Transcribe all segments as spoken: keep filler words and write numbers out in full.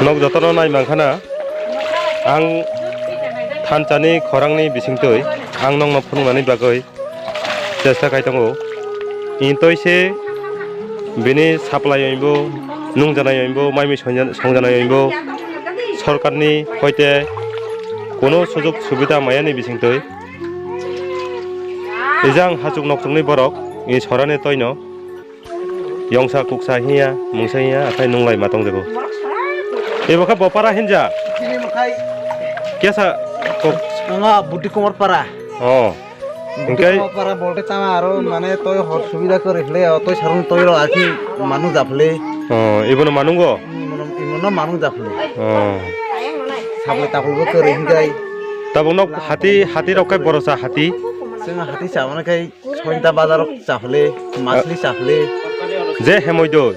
Nok jotono nai mankha na, ang thanchani khorangni bisingtwi ang nokno phunuknani bagwi chesta khai tongo. Intoi se bini supply oinbo, nungjanai oinbo, mai mui songja-, songjanai oinbo, sorkarni hoite kuno sujug subida mayani bisingtwi ejang hachuk nokchukni borok i sorani toino. Yongsa kuksa hiya, mungsa hiya, akhai nunglai ma tongjago. Ebo kha Bopara hinja. Chini mokhai. Kesa kok. Nga Buti Kumar Para. Oh. Buti Hingkai Kumar Para bolte tama aro mane toi hor subida kori hle, o toi sarung toi ro aki manu japhle. Oh, ibono manungo? Imono, imono manu japhle. Oh. Sable tapul bo kori hingkai. Tabuk nok hati, hati rok kai borosa hati. Sing hati sa mane kai. Soita bazar chaphle, masli chaphle. Je hemoi doi.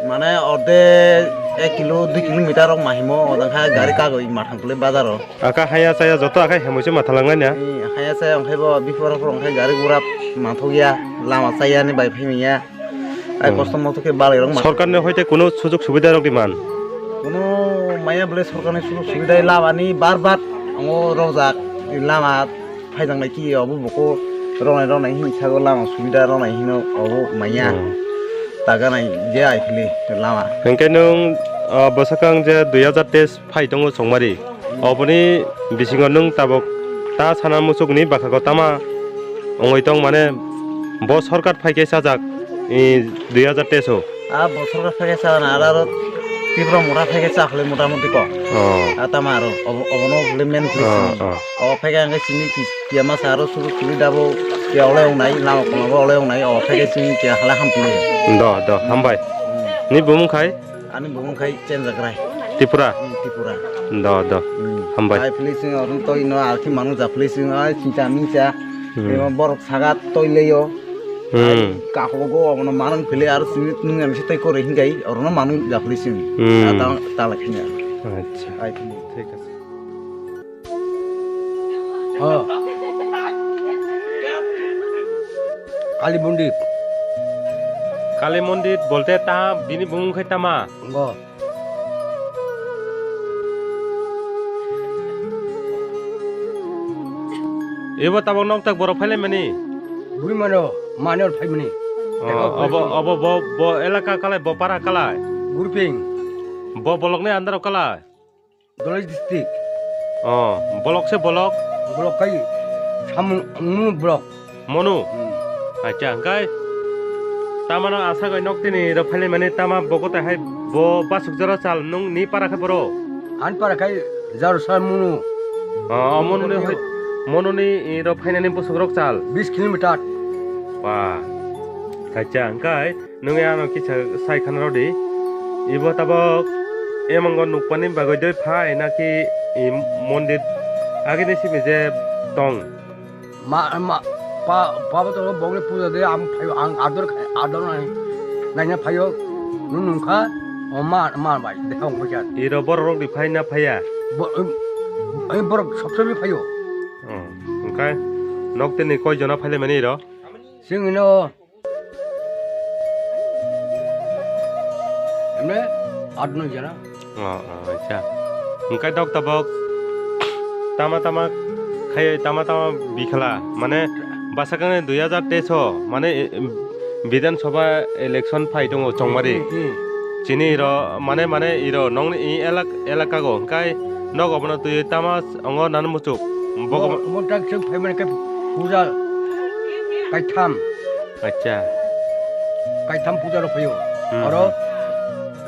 Mane orde ek kilo, dui kilometer rok mahimo, odang kha gari kagoi mathang kle bazar o. Aka haya chaya joto akai hemoi se mathalang nai na. Ni haya chaya ongkhai bo bifora phor ongkhai gari gura manthok ya, lama chaya ni bai phai ya. Ai Hmm. kosto moto khe balai rok ma. Sorkar ni hoite kuno sujug subida rok di man. Kuno maya bole sorkar ni sujug subida lama ni bar bar ongo rojak lama. Phaijak nai ki obo buku ronai ronai hin sago lama subida ronai hino obo manya Hmm. taga nai je ai phili lama. Hingke nung, ah, bwsakang je dui hajar teis phai tongo chongmari. Oboni bisingo nung tabuk ta sana muchukni bakhago tama wngwi tong mane bo sorkar phaikhe sajak i dui hajar teis o. A bosor ka phege sa na aro Tipra mora phege sa khle mota moti ko. Oh. A tama aro obo-, obono khle men khle Oh, sini. Oh. O phege ang sini ki, kiya masa aro suru suri dabo kiya olai ong nai, lama kono bo olai ong nai, o phege sini kiya khala ham pili. Do, do, hambai. Hmm. Ni bumung khai? Ani bumung khai Chenjakrai. Tripura? Hmm, Tripura. Do, do. Hmm. Hambai. Ai pili sini orun toi no alki manu ja pili sini ai sincha mincha. Hmm. Emo borok sagat toi leyo. Hmm. Kaklogo obono manang phile aro sini nung ani se tei kore hingai orono manung japhli sini. Hmm. Ata tala khina. Acha. Ai khini. Thik ase. Oh. Kali Mondir. Kali Mondir bolte ta bini bumung khai tama. Go. Ebo tabok nok tak borok phailai mani. Bui mano, mano phai mani. Oh, obo, obo bo, bo elaka kalai, bo para kalai. Gurping. Bo bolok ni andaro kalai. Dolai district. Oh, bolok se bolok. Bolok kai, samung, munu bolok. Monu? Hmm. Acha, hingkai tamano asagoi nok tini rok phailai mani tama bo kotai hai bo basuk jora chal nung ni para khe boro? Ani para khai jaro sal munu. Oh, monu ni hoi, monu ni i rok phainani busuk rok chal? Bis kilometer. Ba. Acha, hingkai nung ano kisa sai khana rodi. Ibo tabok emongo nukpani bagoi doi phai naki i mondir agini simi je tong? Ma, ma, pa, pa ba to bogni puja de ang phaio, ang ador khai, ador nai, naina phaio, nung nungkha, o ma, ma bai, dekha ong phaikha. Iro borok rok ni phai na phaiya? Bo, em, em, borok sob sob ni phaio. Oh, hingkai nok tini koi jona phailai mani iro? Sing ino, Emne, aat noi jona. Oh, oh, acha. Hingkai dok tabok tama tama khai tama tama bikhala mane bwsakangni dui hajar teis o mane, eh, Bidhan Sabha election phai tongo Chongmari. Hmm, hmm. Chini iro mane mane iro nongni i elak-, elaka go hingkai nok obono twi tama ongo nani muchuk. Bo, bo tak sing phai mane khe puja kaitham. Acha. Kaitham puja rok phaio. Hmm. Oro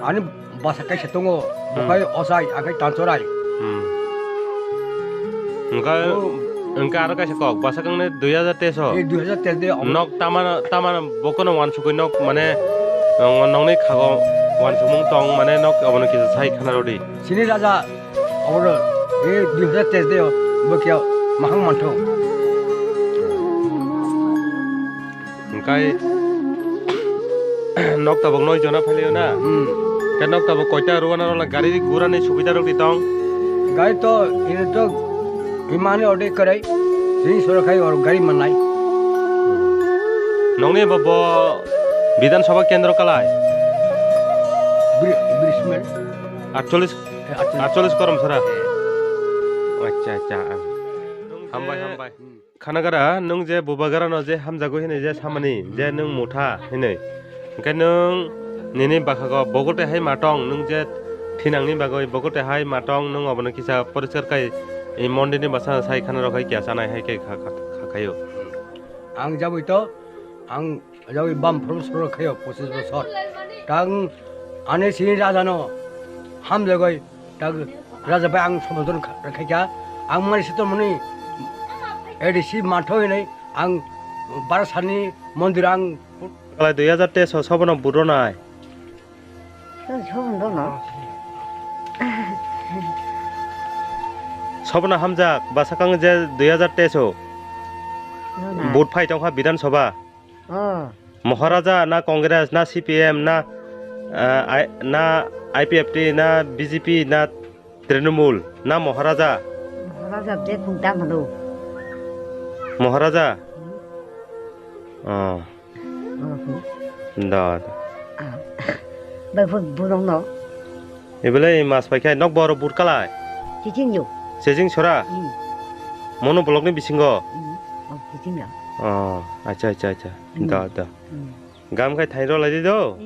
ani bwsa kaisa tongo, hmm, bukhai Ochai, akhai Tanchorai. Hmm. Hingkha, oh, hingkha aro kaisa kok, bwsa kangni dui hajar teis o. Eh, dui hajar teis de, omo. Nok tamano, tamano bokono wansukui nok mane, nong-, nongni khago wansukmung tong mane nok obono kisa sai khana rodi. Chini raja, obono, eh, dui hajar teis de, bo kya mahang mantho. Hingkai nok tabok noi jona phailio na? Hmm. Ke nok tabok koita ruana rola gari gura ni subida rok di tong? Gari to, ini to, imani orde karai, sini soro khai or gari manai. Nongni bo, bo Bidhan Sabha kendro kalai? Atcholish, atcholish korom sara. Acha, acha. Hambai, hambai. Khanagara, nwng je bubagarano je hamjago hinwi je samani, je nwng motha hinwi. Hwnkhe nwng nini bakhago bogote hai matong, nwng je thinangni bagwi bogote hai matong, nwng obono kisa poriskar khai, ei mondirni bwsano sai khanarok hai kya chanai hai khe kha, kha, kha, khaio. Ang jabwi to, ang jabwi bam phuru soro khaio pochis bosor. Tang ani sini rajano hamjagwi tang raja bai ang somodon kha-, khaikha. Ang mani sitomoni A D C matho hinwi ang barasani mondir ang. Kalai dui hajar teis o sobono buro nai. Sobono hamjak, bwsakang je dui hajar teis o vote phai tongkha Bidhan Sabha. Maharaja na Congress na C P M na, ah, I-, na I P F T na B J P na Trinamool na Maharaja? Maharaja je khungta mano. Maharaja? Oh. Da, da. Bai phun bunong no. Ibele mas pai khai nok boro but kalai. Chiching yo. Chiching sora. Mono block ni bisingo. Oh, chiching ya. Oh, acha, acha, acha. Da, da. Gam khai thairo lai di do.